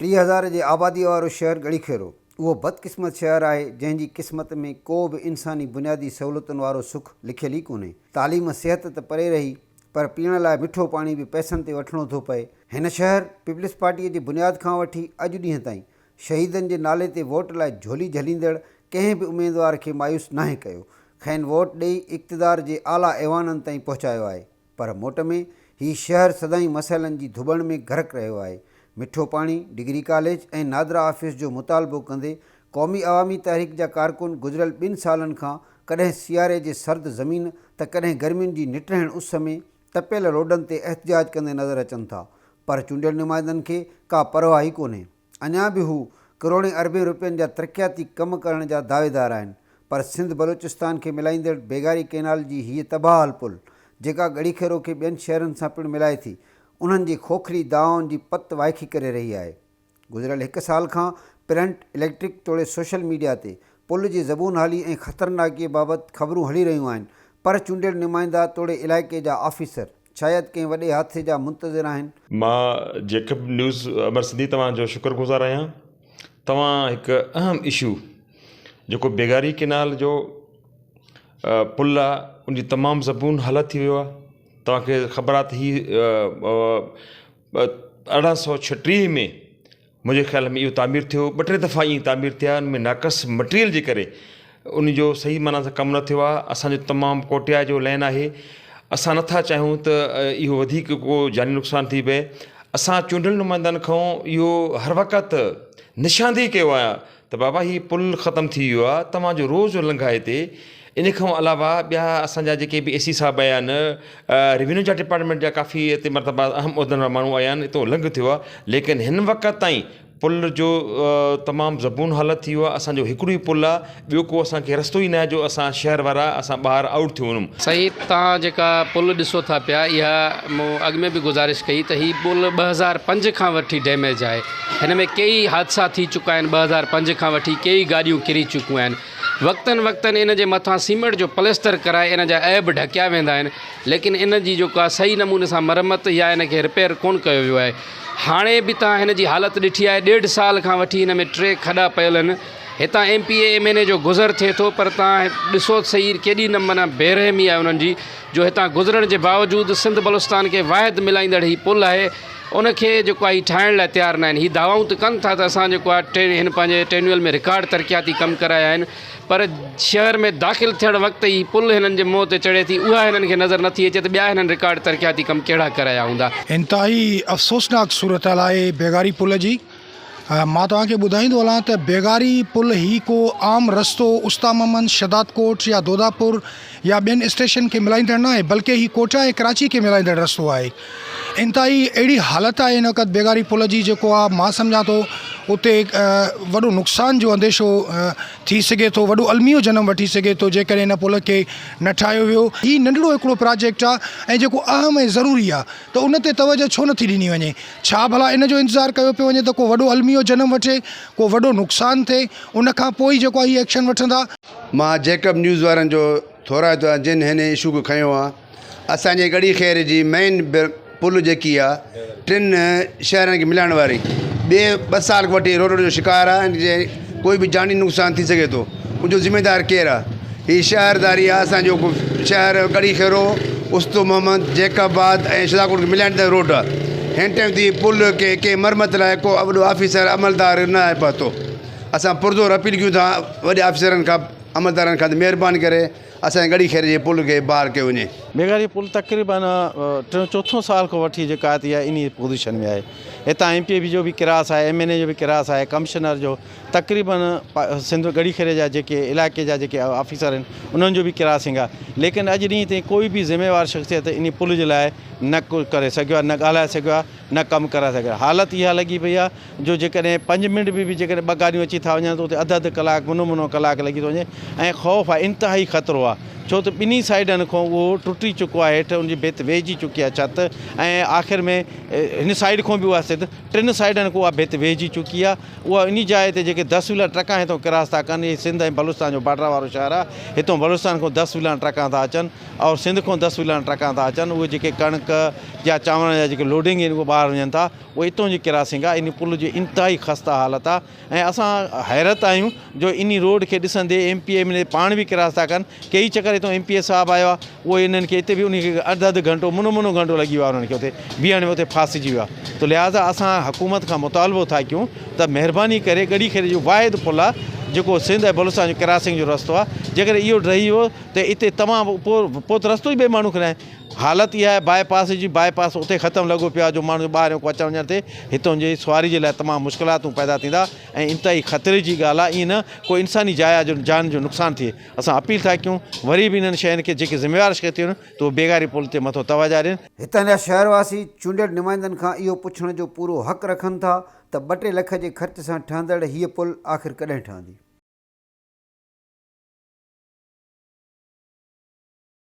30,000 جي آباديء وارو شهر ڳڙهيخيرو اهو بدقسمت شهر آهي، جنهن جي قسمت ۾ ڪو به انساني بنيادي سهولتن وارو سک لکيل ئي ڪونهي. تعليم، صحت ته پري رهي، پر پيئڻ لاء مٺو پاڻي به پئسن تي وٺڻو ٿو پئي. هن شهر پيپلز پارٽيء جي بنياد کان وٺي اڄ ڏينهن تائين شهيدن جي نالي تي ووٽ لاء جهولي جهليندڙ ڪنهن به اميدوار کي مايوس ناهي ڪيو. کين ووٽ ڏئي اقتدار جي اعليٰ ايوانن تائين پهچايو آهي. پر موٽ ۾ هي شهر سدائين مسئلن جي ڌٻڻ ۾ غرق رهيو آهي. مٺو پاڻي، ڊگري ڪاليج ۽ نادرا آفيس جو مطالبو ڪندي قومي عوامي تحريڪ جا ڪارڪن گذريل ٻن سالن کان ڪڏهن سياري جي سرد زمين ته ڪڏهن گرمين جي نٽهڻ اس ۾ تپيل روڊن تي احتجاج ڪندي نظر اچن ٿا پر چونڊيل نمائندن کي ڪا پرواهه ئي ڪونهي. اڃا به هو ڪروڙين اربين روپين جا ترقياتي ڪم ڪرڻ جا دعويدار آهن پر سنڌ بلوچستان کي ملائيندڙ بيگاري ڪئنال جي هيء تباهه حال پل جيڪا ڳڙهيخيرو کي ٻين شهرن سان پڻ ملائي ٿي انهن جي کوکلي دعوائن جي پت وائکي ڪري رهي آهي. گذريل هڪ سال کان پرنٽ، اليڪٽرڪ توڙي سوشل ميڊيا تي پل جي زبون حالي ۽ خطرناڪيء بابت خبرون هلي رهيون آهن پر چونڊيل نمائندا توڙي علائقي جا آفيسر شايد ڪنهن وڏي حادثي جا منتظر آهن. مان جيڪب نيوز امر سنڌي توهان جو شڪر گذار آهيان توهان هڪ اهم اشو جيڪو بيگاري ڪينال جو پل آ ان جي تمام زبون حالت ٿي ويو آ توهان کي خبر آ ته هي 1836 ۾ منهنجي خيال ۾ اهو تعمير ٿيو ٻه ٽي دفعا ائين تعمير ٿيا ان ۾ ناقص مٽيريل جي ڪري ان جو صحيح معنيٰ سان ڪم نه ٿيو آهي اسانجو تمام ڪوٽيا جو لين آهي اسان نٿا چاهيون ته اهو وڌيڪ ڪو جاني نقصان ٿي پئي اسان چونڊيل نمائندن کان اهو هر وقت نشاندهي ڪيو آهي ته بابا هي پل ختم ٿي ويو آهي توهان جو روز جو لنگهه آهي هتي ان کان علاوه ٻيا اسان جا جيڪي به اي سي صاحب آيا آهن ريونيو جا ڊپارٽمينٽ جا ڪافي هتي مرتبه اهم عهدن وارا ماڻهو آيا آهن هتو لنگهه ٿيو آهي ليڪن هن وقت تائين پل جو تمام زبون حالت ٿي ويو آهي اسان جو هڪڙو ئي پل آهي ٻيو ڪو اسان کي رستو ئي ناهي جو اسان شهر وارا اسان ٻاهر آئوٽ ٿي وڃون. سائين توهان جيڪا پل ڏسو ٿا پيا اها مون اڳ ۾ به گذارش ڪئي ته هي پل 2005 کان وٺي ڊيميج آهي هن ۾ ڪيئي حادثا ٿي چڪا آهن 2005 کان وٺي ڪيئي گاڏيون ڪري چڪيون آهن وقتن وقتن ان جي مٿان سيمينٽ جو پلستر ڪرائي ان جا عيب ڍڪيا ويندا آهن ليڪن ان جي جو ڪا صحيح نموني سان مرمت يا ان کي رپيئر ڪون ڪيو ويو آهي هاڻي به توهان هن جي حالت ڏٺي آهي ڏيڍ سال کان وٺي هن ۾ ٽي کڏا پيل آهن هتان M P A M N A جو گذر ٿئي ٿو پر توهان ڏسو ته صحيح ڪيڏي نه معنيٰ بيرحمي آهي انهن جي جو هتان گذرڻ جي باوجود سنڌ بلوچستان کي واحد ملائيندڙ هي پل آهي ان کي جيڪو آهي ٺاهڻ لاء تيار ناهن هي دعوائون ته ڪن ٿا ته اسان جيڪو آهي ٽي هن پنهنجي ٽينيول ۾ رڪارڊ ترقياتي ڪم ڪرايا آهن پر شهر ۾ داخل ٿيڻ وقت ئي پل هنن جي منهن تي چڙهي ٿي اها هنن کي نظر نٿي اچي ته ٻيا هنن رڪارڊ ترقياتي ڪم ڪهڙا ڪرايا هوندا. انتهائي افسوسناڪ صورتحال آهي بيگاري پل جي. مان توهان کي ٻڌائيندو هلان ته بيگاري پل هي ڪو عام رستو استا محمد، شهدادڪوٽ يا دوداپور يا ٻين اسٽيشن کي ملائيندڙ ناهي بلڪه هي ڪوئٽا ۽ ڪراچي کي ملائيندڙ رستو آهي. انتهائي اهڙي حالت آهي هن وقت بيگاري پل جي جيڪو آ مان سمجهان ٿو اتي وڏو نقصان جو انديشو ٿي سگهي ٿو وڏو الميو جنم وٺي سگهي ٿو جيڪڏهن هن پل کي نه ٺاهيو ويو. هي ننڍڙو هڪڙو پراجيڪٽ آ ۽ جيڪو اهم ۽ ضروري آ ته ان تي توجه ڇو نٿي ڏني وڃي؟ ڇا ڀلا ان جو انتظار ڪيو پيو وڃي ته ڪو وڏو الميو جنم وٺي، ڪو وڏو نقصان ٿئي، ان کان پوء ئي جيڪو آهي هي ايڪشن وٺندا؟ مان جيڪب نيوز وارن جو ٿورائتو آهيان جن هن اشو کي کنيو آهي. اسان جي ڳڙهي خير جي مين پل جيڪي آهي ٽن شهرن کي ملائڻ واري ٻئي ٻه سال کان وٺي روڊ جو شڪار آهي ان جي ڪوئي به جاني نقصان ٿي سگهي ٿو ان جو ذميدار ڪير آهي هي شهرداري آهي اسان جو شهر ڳڙهي خيرو استو محمد جيڪب آباد ۽ شهدادڪوٽ کي ملائڻ روڊ آهي هن ٽائيم تي پل کي ڪنهن مرمت لاء ڪو وڏو آفيسر عملدار نه آهي پهتو اسان پرزور اپيل ڪيون ٿا وڏي آفيسرن کان عملدارن کان ته مهرباني ڪري اسان جي ڳڙهي خيري جي پل کي بحال ڪيو وڃي. بيگاري پل تقريبن ٽيون چوٿون سال کان وٺي جيڪا آهي اها انهي پوزيشن ۾ آهي. هتان ايم پي اي جو به ڪراس آهي، ايم اين اي جو به ڪراس آهي، ڪمشنر جو تقريبن سنڌ ڳڙهي خيري جا جيڪي علائقي جا جيڪي آفيسر آهن انهن جو به ڪراسنگ آهي ليڪن اڄ ڏينهن تائين ڪوئي به ذميوار شخصيت انهي پل جي لاء نه ڪجهه ڪري سگهيو آهي نه ڳالهائي سگهيو آهي نه ڪم ڪرائي سگهيو آهي حالت اها لڳي پئي آهي جو جيڪڏهن پنج منٽ به به جيڪڏهن ٻه گاڏيون اچي ٿا وڃن ته اتي اڌ اڌ ڪلاڪ منو منو ڪلاڪ لڳي ٿو وڃي ۽ خوف آهي انتهائي خطرو آهي ڇو ته ٻنهي سائيڊن کان اهو ٽٽي چڪو آهي هيٺ ان جي ڀت ويهجي چڪي آهي ڇت ۽ آخر ۾ هن سائيڊ کان به اها سڌ ٽن سائيڊن کان اها ڀت ويهجي چڪي آهي اها انهي جاء تي جيڪي دس ويلا ٽرڪان هتان ڪراس ٿا ڪن هي سنڌ ۽ بلوچستان جو بارڊر وارو شهر آهي هتان بلوچستان کان دس ويلا ٽرڪان ٿا اچن اور سنڌ کان دس ويلا ٽرڪان ٿا اچن اهي جيڪي ڪڻڪ يا چانور جا جيڪي لوڊنگ آهن اهي ٻاهر وڃن ٿا اهي اتان جي ڪراسنگ آهي انهي پل جي انتهائي خسته حالت آهي ۽ اسان حيرت آهيون جو انهي روڊ کي ڏسندي M P A M N A پاڻ به ڪراس ٿا ڪن ڪيئي چڪر هتان ايم پي اي صاحب آيو آهي اهو انهن کي اتي به انهي کي اڌ اڌ گهنٽو منو منو گهنٽو لڳي ويو آهي انهن کي اتي بيهڻ ۾ اتي ڦاسجي ويو آهي ته لهٰذا اسان حڪومت کان مطالبو ٿا ڪيون ته مهرباني ڪري ڳڙهي خيري جو واحد پل آهي جيڪو سنڌ ۽ بلوچستان جو ڪراسنگ جو رستو آهي جيڪڏهن اهو ڊهي ويو ته اتي تمام پوء ته رستو ئي ٻئي ماڻهو کي ناهي حالت اها آهي باء پاس جي باء پاس اتي ختم لڳو پيو آهي جو ماڻهو جو ٻاهريون ڪو اچڻ وڃڻ تي هتان جي سواري جي لاء تمام مشڪلاتون پيدا ٿيندا ۽ انتهائي خطري جي ڳالهه آهي ائين نه ڪو انساني جايا جو جان جو نقصان ٿئي اسان اپيل ٿا ڪيون وري به انهن شين کي جيڪي ذميوار شخصيتون آهن ته اهي بيگاري پل تي مٿو توجه ڏين. هتان جا شهر واسي چونڊيل نمائندن کان اهو پڇڻ جو پورو حق رکن ٿا ته ٻه ٽي لک جي خرچ سان ٺهندڙ هيء پل آخر ڪڏهن ٺهندي؟